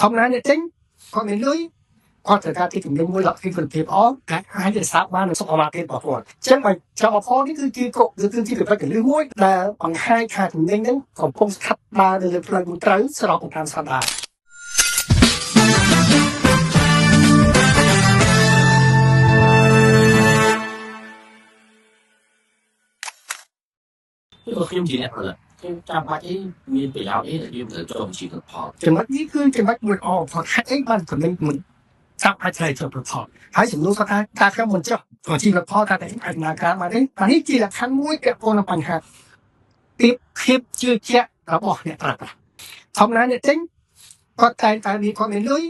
ធម្មតាអ្នកទិញគាត់មានលុយគាត់ត្រូវការទីជំនាញមួយលទ្ធភាពគុណភាពល្អដែលអាចរក្សាបាននូវសុខភាពរបស់គាត់អញ្ចឹងបើចង់ផលនេះគឺជាកុគឺជាប្រភេទកលឹះមួយដែលបង្ហាញថាជំនាញហ្នឹងកំពុងស្ថិតដើរនៅលើផ្លូវមួយត្រូវស្របទៅតាមស្តង់ដារ ព្រោះខ្ញុំជាអ្នកផលិតខ្ញុំចាំបាច់អីមានប្រយោជន៍អីដែលយើងត្រូវចុះបញ្ជីផលិតផល ចំណុចនេះគឺចំណុចមួយល្អបំផុតហេតុអីបានចំណេញមិនចាប់អាចឆ្លើយចុះផលិតផលហើយសំណួរគាត់ថាតើខ្ញុំមិនចុះបញ្ជីផលិតផលតើតែអាចដំណើរការបានទេបាទនេះជាលក្ខខណ្ឌមួយពាក់ព័ន្ធនឹងបញ្ហាពីភាពជឿជាក់របស់អ្នកប្រើប្រាស់ធម្មតាអ្នកទិញគាត់តែងតែមានគាត់មានលុយ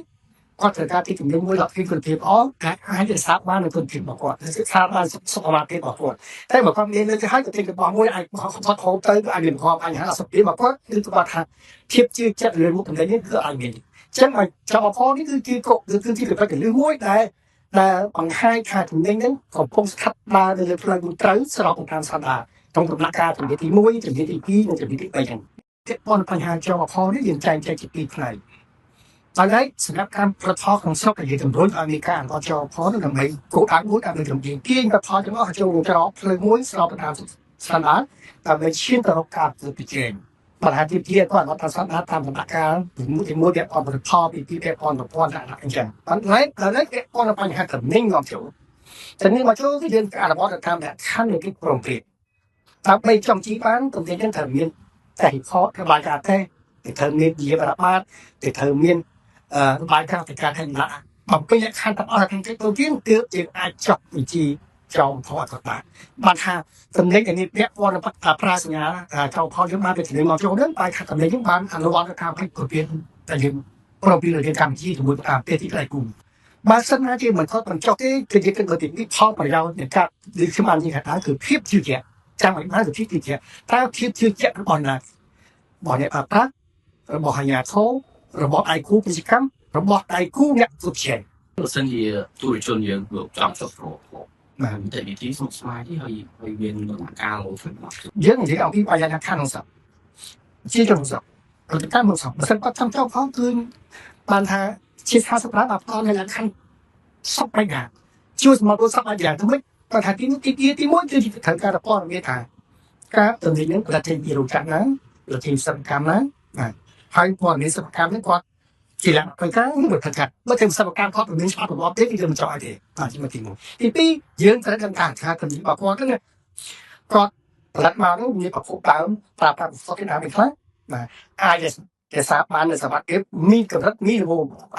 គាត់ត្រូវការទីជំនាញមួយលទ្ធភាពគុណភាពល្អដែលអាចរក្សាបាននូវគុណភាពរបស់គាត់រក្សាបានសុខភាពរបស់គាត់តែបើគាត់មានលុយទៅហើយគាត់ទិញរបស់មួយអាចគាត់ហូបទៅអាចមានបញ្ហាអសុខភាពរបស់គាត់គឺគាត់ថាភាពជឿជាក់លើមុខតំណែងនេះគឺអាចមានអញ្ចឹងឲ្យចង់ផលនេះគឺជាកុគឺជាប្រភេទកលឹះមួយដែលបង្ហាញថាជំនាញហ្នឹងកំពុងស្ថិតដើរនៅលើផ្លូវមួយត្រូវស្របទៅតាមស្តង់ដារក្នុងដំណាក់កាលជំនាញទី1ជំនាញទី2និងជំនាញទី3ហ្នឹងពាក់ព័ន្ធបញ្ហាចង់ផលនេះយើងចែងចែកជាពីរផ្នែកដោយឡែកសម្រាប់ការផលិតផលក្នុងស្រុកដែលយើងជំរុញឲ្យមានការអនុវត្តចលផលដើម្បីគោលដៅមួយដើម្បីជំនាញទាញផលផលទាំងអស់ចូលក្នុងច្រកផ្លូវមួយស្របទៅតាមស្តង់ដារដើម្បីឈានទៅរកការប្រកួតប្រជែងបញ្ហាទី2គាត់អនុវត្តតាមស្តង់ដារតាមដំណាក់កាលទី1ទី1ពាក់ព័ន្ធផលិតផលទី2ពាក់ព័ន្ធប្រព័ន្ធដាក់អញ្ចឹងប៉ុន្តែដល់នេះពាក់ព័ន្ធនឹងបញ្ហាតំណែងមកចូលតំណែងមកចូលគឺយើងអនុវត្តតាមលក្ខខណ្ឌនៃកិច្ចព្រមព្រៀងដើម្បីចំជីបានតំណែងនឹងត្រូវមានតែខរបាយការណ៍ទេត្រូវមានជាបរិបត្តិត្រូវមានរបាយការណ៍ពីការថែមឡាបំពេញលក្ខខណ្ឌទាំងអស់ក្នុងកិច្ចព្រមព្រៀងទើបយើងអាចចុះបញ្ជីចោលផលអត់បានបានថាតំណែងដែលនេះពាក់ព័ន្ធនឹងប្រាសញ្ញាចោលផលយើងបានទៅជំនាញមកចូលហ្នឹងបែរថាតំណែងយើងបានអនុវត្តតាមកិច្ចព្រមព្រៀងតែយើងព្រមព្រៀងរវាងកម្ពុជាជាមួយតាមប្រទេសទីដៃគូបើសិនណាជាមិនខត់បញ្ចុះទេគឺយើងគិតទៅទីផលប្រយោជន៍នៃការលើកខ្ញុំបាននិយាយថាគឺភាពជឿជាក់ចាំឲ្យបានគឺភាពជឿជាក់តើភាពជឿជាក់របស់ណារបស់អ្នកប្រើប្រាស់របស់អាជ្ញាធររបស់ដៃគូពាណិជ្ជកម្មរបស់ដៃគូអ្នកប្រកួតប្រជែង បើសិនជាទូរជនយើងលោកចង់ចុះប្រផល បាទ តែវិធីស្មុគស្មាញទេហើយហើយមានដំណាក់កាលទៅដល់ យើងនិយាយអំពីបរិយាកាសក្នុងស្រុកជាក្នុងស្រុកព្រឹត្តិការណ៍ក្នុងស្រុកបើសិនគាត់ចង់ចូលផងគឺបានថាជា50ប្រាំបាទផ្ដល់នៅលក្ខខណ្ឌសពបញ្ញាជួយសម្របសពយ៉ាងទៅមិនគាត់ថាទីទីទី1គឺត្រូវការព័ត៌មានថាការទំនិញនឹងប្រតិពីរោងចក្រណាប្រតិសិប្បកម្មណាបាទហើយព័ត៌មានសិប្បកម្មនេះគាត់ជាលក្ខណៈការមួយប្រការបើធ្វើសិប្បកម្មគាត់មានច្បាប់របបទេគឺយើងមិនចង់ឲ្យទេបាទទី1ទី2យើងត្រូវដឹងថាទំនិញរបស់គាត់ហ្នឹងគាត់ផលិតមកនោះមានប្រភពដើមប្រើប្រាស់ប្រសិទ្ធភាពដើមខ្លះបាទអាចរក្សាបាននៅសវត្ថភាពមានកម្រិតមីរ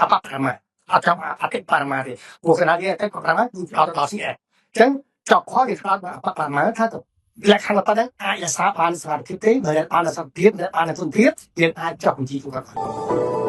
អបប្រមាអត់ចាំអតិបរមាទេព្រោះកណ្ដាលនេះអតិបរមាគឺអត់ដល់ស៊ីអញ្ចឹងចប់ខគេស្ដាប់អបប្រមាថាលក្ខខណ្ឌប៉ុណ្ណឹងអាចរក្សាបានសវត្ថភាពទេបើបានសវត្ថភាពបានគុណភាពយើងអាចចប់បញ្ជីគាត់បាន។